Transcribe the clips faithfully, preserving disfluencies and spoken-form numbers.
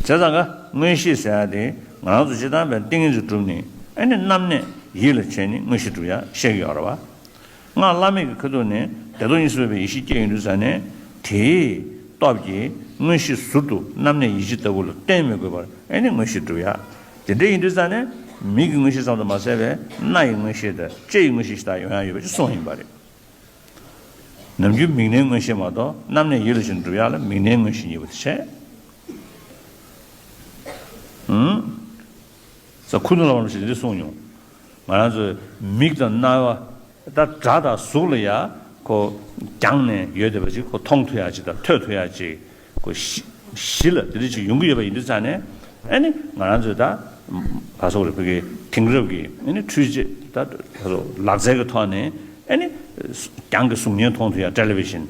དེ་ཙང་ཀ་མངོན་ཤེས་ཟེར་ཡ་དེ་ང་རང་ཚོ་སྤྱིར་བཏང་བའི་ཏིང་ངེ་འཛིན་གྲུབ་ནས་ཨ་ནི་རྣམ་གནས་ཡིད་ལ་བྱས་ནས་མངོན་ཤེས་གྲུབ་ཡ་བཤད་ཀྱི་ཡོད་རེད་བ། སྔགས་བླ་མེད་ཀྱི་ཁ་ཐུག་ནས་བདེ་སྟོང་གཉིས་སུ་མེད་པའི་ཡེ་ཤེས་སྐྱེས་ཡོང་དུས་ཙང་ནས་དེའི་སྟོབས་ཀྱིས་མངོན་ཤེས་ཟུར་དུ་རྣམ་གནས་ཡིད་ཆེས་ལྟ་བུ་ལ་བརྟེན་མི་དགོས་པར་ཨ་ནི་མངོན་ཤེས་གྲུབ་ཡ། དེ་འདྲ་ཡིན་དུས་ཙང་ནས་མིག་གི་མངོན་ཤེས་ཙམ་དུ་མ་ཟད་པའི་རྣ་ཡི་མངོན་ཤེས་དང་ལྕེ་ཡི་མངོན་ཤེས་ཤིག་ད་ཡོང་ཡ་ཡོད་པ་ཅིག་གསུངས་ཡིན་པ་རེད། ནམ་རྒྱུན་མིག་རྣའི་མངོན་ཤེས་མ་གཏོགས་རྣམ་གནས་ཡིད་ལ་བྱེད་འགྲུབ་ཡག་ལ་མིག་རྣའི་མངོན་ཤེས་གཉིས་པོ་དེ་བྱས། ཧུམ། ས་ཁུ་ནུ་ལ་བ་ཞིག་འདི་གསུངས་མྱོང་། ང་རང་ཚོའི་མིག་དང་རྣ་བ་ད་སྒྲ་དང་གཟུགས་ལ་ཡ་ཁོ་རྒྱང་ནས་ཡོད་བསྡད་པ་ཅིག་ཁོ་མཐོང་ཐུབ་ཡག་ཅིག་དང་ཐོས་ཐུབ་ཡག་ཅིག་ཁོ་གཞི་གཞི་ལ་དེ་འདྲ་ཅིག་ཡོང་གི་ཡོད་པ་ཡིན་དུས་ཙང་ནས་ཨ་ནི་ང་རང་ཚོས་ད་ག་སོག་རེ་ཕ་གི་དེང་རབས་ཀྱི་ཨ་ནི་འཕྲུལ་ཆས་ད་ག་སོག་ལག་རྩལ་གྱི་ཐོག་ནས་ཨ་ནི་རྒྱང་གི་གཟུགས་བརྙན་མཐོང་ཐུབ་ཡག་ཊེ་ལི་ཝི་ཤན།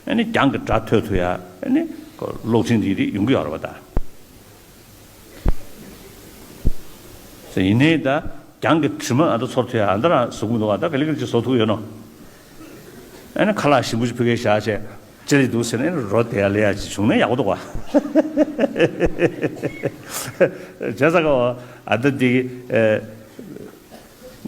ཨ་ནི་རྒྱང་གི་སྒྲ་ཐོས་ཐུབ་ཡག་ཨ་ནི་གློག་འཕྲིན་འདི་རིགས་ཡོང་གི་ཡོད་རེད་པ་ད། ཡིན་ནའི་ད་རྒྱང་གི་དྲི་མ་ཨ་ད་ཚོར་ཐུབ་ཡག་ཨ་ད་རང་གཟུགས་མི་འདུག་ཨ་ད་ག་ལེ་ག་ལེ་ཅིག་བཟོ་ཐུབ་ཡོད་ནོ། ཨ་ནི་ཁ་ལག་ཞིམ་པོ་ཞིག་ཕ་གིར་བཞག་བྱས་ཅི་རེད་འདུག་ཟེར་ནས་རོ་དེ་ཡ་ལེ་ཡ་ཅིག་བྱུང་ན་ཡག་པོ་འདུག་བ། བྱས་ཙང་ཀ་བ་ཨ་ད་འདི་གི་ཨེ།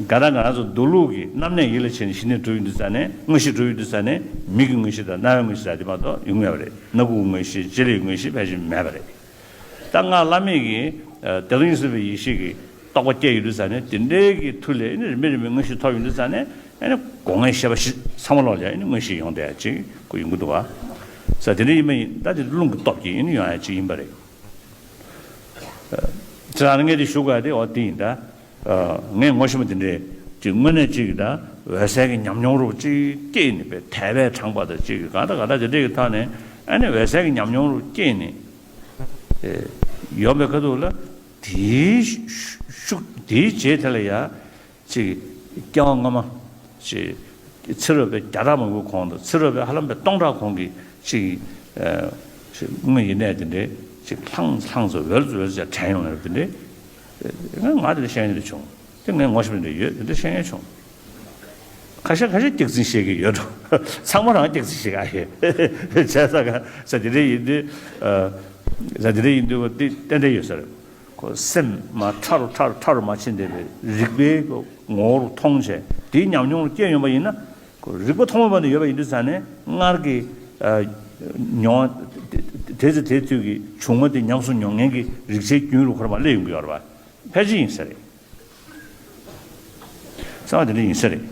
ག་ད་ང་རང་ཚོ་མདོ་ལུགས་ཀྱི་རྣམ་གནས་ཡིད་ལ་བྱས་ནས་ཞི་གནས་གྲུབ་ཡོང་དུས་ཙང་ནས་མངོན་ཤེས་གྲུབ་ཡོང་དུས་ཙང་ནས་མིག་གི་མངོན་ཤེས་དང་རྣ་བའི་མངོན་ཤེས་དང་དེ་མ་གཏོགས་ཡོང་མེད་པ་རེད། སྣ་ཁུག་མངོན་ཤེས་ལྕེ་ལེའི་མངོན་ཤེས་ཕལ་ཆེར་མེད་པ་རེད། ད་སྔགས་བླ་མེད་ཀྱི་བདེ་སྟོང་གཉིས་སུ་མེད་པའི་ཡེ་ཤེས་ཀྱི་རྟོགས་པ་སྐྱེ་ཡོང་དུས་ཙང་ནས་དེ་འདྲའི་གི་མཐུ་ལས་ཨ་ནི་རིམ་པས་རིམ་པས་མངོན་ཤེས་ཐོབ་ཡོང་དུས་ཙང་ནས་ཨ་ནི་སྒོ་ལྔའི་ཤེས་པ་བཞི་ཚང་མ་ལོག་ལ་ཨ་ནི་མངོན་ཤེས་ཡོང་བསྡད་ཡ་ཅིག་ཁོ་ཡོང་གི་འདུག་བ། ས་དེ་འདྲ་ཡིན་པ་ཡིན་ད་དེ་རླུང་གི་སྟོབས་ཀྱིས་ཨ་ནི་ཡོང་ཡ་ཅིག་ཡིན་པ་རེད། ཅི་ལ་ངས་དེ་ཞུ་དགོས་ཡ་དེ་འོ་དེ་ཡིན་ད། ངས་ངོ་ཤེས་པ་དེ་འདྲས་ཅིག་དངོས་གནས་ཅིག་གི་ད་འོད་གསལ་གྱི་ཉམས་མྱོང་རུ་ཅིག་སྐྱེས་ནས་པའི་དད་པས་དྲངས་པ་དང་ཅིག་གི་གང་ལྟར་གང་ལྟར་དེ་འདྲས་ཀྱི་ཐོག་ནས་ཨ་ནི་འོད་གསལ་གྱི་ཉམས་མྱོང་རུ་སྐྱེས་ནས་ཡོང་པའི་ཁ་ཐུག་ལ་དེའི་ཤུགས་དེའི་རྗེས་དེ་ལ་ཡ། ཅིག་སྐྱེ་བ་སྔ་མ། ཅིག་ཚེ་རབས་པའི་བརྒྱ་ཕྲག་མང་པོའི་གོང་དུ་ཚེ་རབས་པའི་ཧ་ལམ་པའི་སྟོང་ཕྲག་གོང་གི་ཅིག་ཨ་ཅིག་དངོས་ཡིན་གནས་དེ་འདྲའི་ཅིག་ལྷང་ལྷང་ཚོ་འོལ་ཚོ་འོལ་ཚོ་དྲན་ཡོང་ཡོད་དེ་འདྲའི། ང་ང་དེ་འདྲ་ཤེས་ཡོན་དེ་བྱུང་། དེ་ངས་ངོ་ཤེས་པ་འདྲ་ཡོད་དེ་འདྲ་ཤེས་ཡོན་བྱུང་། ཁ་ཤས་ཁ་ཤས་སྐྱག་རྫུན་བཤད་ཀྱི་ཡོད་འགྲོ། ཚང་མ་རང་སྐྱག་རྫུན་བཤད་ག་ཡོད། བྱས་ཙང་ས་དེ་འདྲ་ཡིན་དུས། ས་དེ་འདྲ་ཡིན་དུས་དེ་ཏན་ཏན་ཡོད་ས་རེད། ཁོ་སེམས་མ་ཕྲ་རུ་ཕྲ་རུ་ཕྲ་རུ་མ་ཕྱིན་བསྡད་པའི་རིག་པའི་ངོ་བོ་རུ་མཐོང་བྱས་དེའི་ཉམས་མྱོང་རུ་སྐྱེས་ཡོང་པ་ཡིན་ན། ཁོ་རིག་པ་ཐོག་མ་བར་དུ་ཡོད་པ་ཡིན་དུས་ཙང་ནས་སྔར་གྱི་མྱོང་བ་དེ་ཚེ་དེའི་དུས་ཀྱི་བྱུང་བ་དེ་ཉམས་སུ་མྱོང་མཁན་གྱི་རིག་བྱའི་རྒྱུན་རུ་ཁོ་རང་མར་སླེབས་ཡོང་གི་ཡོད་རེད་པ། ཕལ་ཆེར་ཡིན་ས་རེད། རྩ་བ་དེ་འདྲ་ཡིན་ས་རེད།